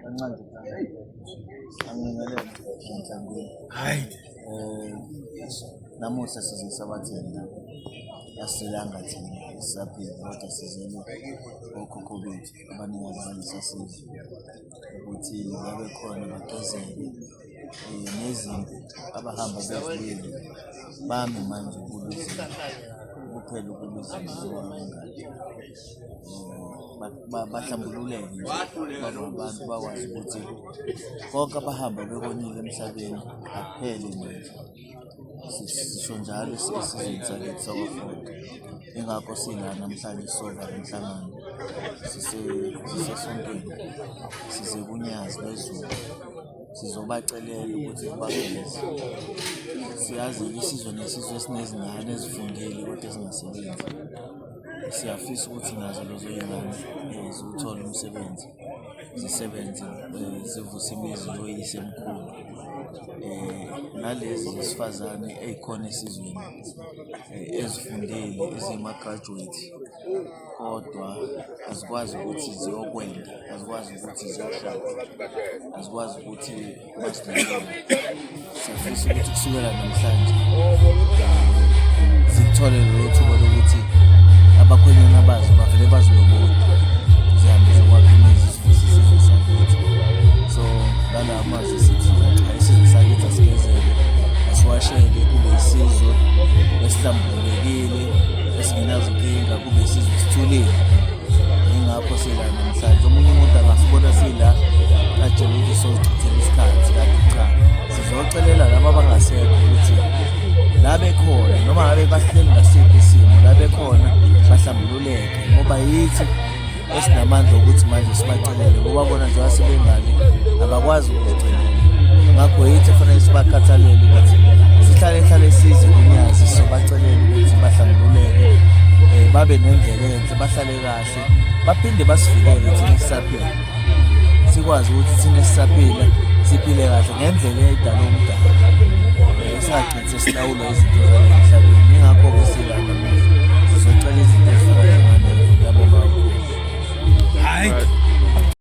Kancane angibingelele enhlangwini. Hayi. Namuhla size sabatheni la. Asizelanga thina sisaphila kodwa sizele okhokho bethu abanikazi balesa sizwe ukuthi babe khona bagezeke nezinto abahamba bezilwile bami manje ukuluzima kuphela ukuluzima kwabangani bahlambululeke nje babe abantu bakwazi ukuthi konke abahamba bekonile emhlabeni akuphele manje. Sisho njalo esizweni sakithi sakwaFoda. Yingakho sila namhlanje sizovala umhlangano sisesontweni size kuNyazi lwezulu sizobacelela ukuthi sibageze. Siyazi-ke isizwe nesizwe esinezingane ezifundile kodwa ezingasebenzi. Siyafisa ukuthi nazo lezo y'ngane ziwuthole umsebenzi, zisebenze zivuse imizi yoyisemkhulu. Nalezi zesifazane ey'khona esizweni ezifundile ezingama-graduate kodwa azikwazi ukuthi ziyokwenda, azikwazi ukuthi ziyoshada, azikwazi ukuthi bazilobole. Siyafisa ukuthi kusukela namhlanje zikuthole lelo thuba lokuthi abakhwenyana bazo bavele bazilobole, zihambe ziyokwakha imizi sivuse isizwe sakithi. So ngalawa mazwi sithi cha, isizwe sakithi asigezeke, asiwasheke kube isizwe esihlambululekile esingenazinkinga, kube isizwe esithulile. Yingakho sila namhlanje. Omunye umuntu angasibona sila atshele ukuthi sozichithela isikhathi, kanti cha, sizocelela laba abangasekho ukuthi la bekhona noma ngabe bahleli ngasiphi isimo, la bekhona bahlambululeke ngoba yithi esinamandla okuthi manje sibacelele ngoba bona njengoba sebengale abakwazi ukuzicelela. Ngakho yithi efanele sibakhathalele ukuthi sihlale hlale size kunyazi sizobacelela ukuthi bahlambululeke, babe nendlela enhle, bahlale kahle, baphinde basivikele thina esisaphila, sikwazi ukuthi thina esisaphila siphile kahle ngendlela eyayidalwe umdala, singagcini sesilawulwa izinto zala emhlabeni. Yingakho-ke sila namuhla sizocela izinto ezifana njengalezo. Ngiyabonga kakhulu. Hayi.